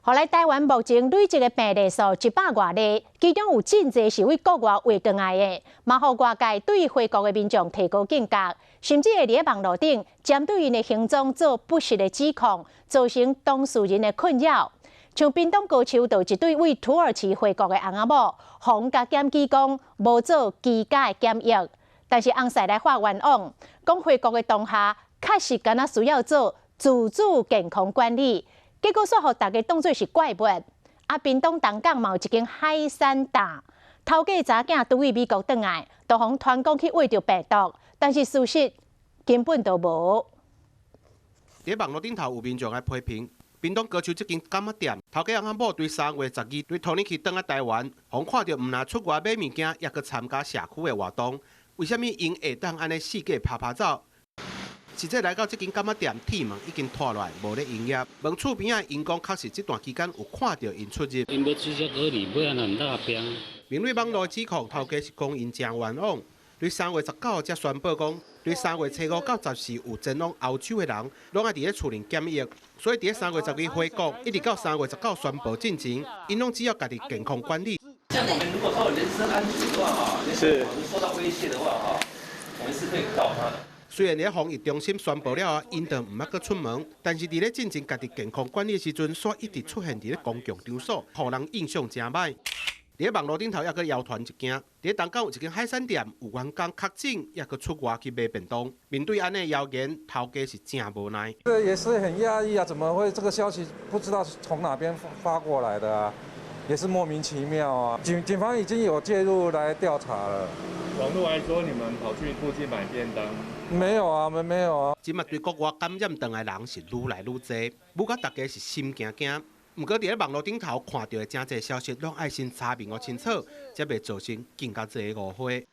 予來台灣目前累積的病例數100外例，其中有真濟是對國外回轉來的，嘛予外界對回國的民眾提高警覺，甚至會佇咧網路頂針對𪜶的行蹤做不實的指控，造成當事人的困擾。像屏東高丘就一對對土耳其回國的翁仔某，予人共檢舉講無做居家的檢疫，但是翁婿來發冤枉，講回國的當下確實敢若需要做自主健康管理。結果煞予大家當做是怪物。啊，屏東東港嘛有一間海產檔，頭家查囝拄對美國轉來，就予人傳講去穢著病毒，但是事實根本就無。佇網路頂頭有民眾來批評，屏東高丘這間柑仔店，頭家翁仔某對3月12對土耳其轉來台灣，予人看著毋但出外買物件，猶閣參加社區的活動，為啥物𪜶會當按呢四界趴趴走？實際來到這間柑仔店，鐵門已經拖落來，無咧營業。問厝邊仔𪜶講，確實這段期間有看著𪜶出入。𪜶無直接隔離，欲按怎落病？面對網路指控，頭家是講𪜶誠冤枉。對3月19才宣布講，對3月初5到14有前往歐洲的人，攏愛佇咧厝內檢疫。所以佇咧3月12回國，一直到三月十九宣布進前，𪜶攏只要家己健康管理。像我們如果說有人身安全的話，哈，是受到威脅的話，哈，我們是可以告他的。雖然佇防疫中心宣布了後，𪜶就毋捌閣出門，但是佇咧進前家己健康管理的時陣，煞一直出現佇咧公共場所，予人印象誠歹。佇咧網路頂頭猶閣謠傳一件，佇咧東港有一間海產店，有員工確診，猶閣出外去買便當。面對按呢謠言，頭家是誠無奈。這也是很訝異啊！怎麼會這個消息不知道是從哪邊發過來的啊？也是莫名其妙啊！警方已經有介入來調查了。網路還說你們跑去附近買便當。沒有啊，我們沒有啊。這馬對國外感染轉來人是愈來愈濟，愈甲大家是心驚驚。毋過佇咧網路頂頭看著的誠濟消息，攏愛先查明個清楚，才袂造成更加濟的誤會。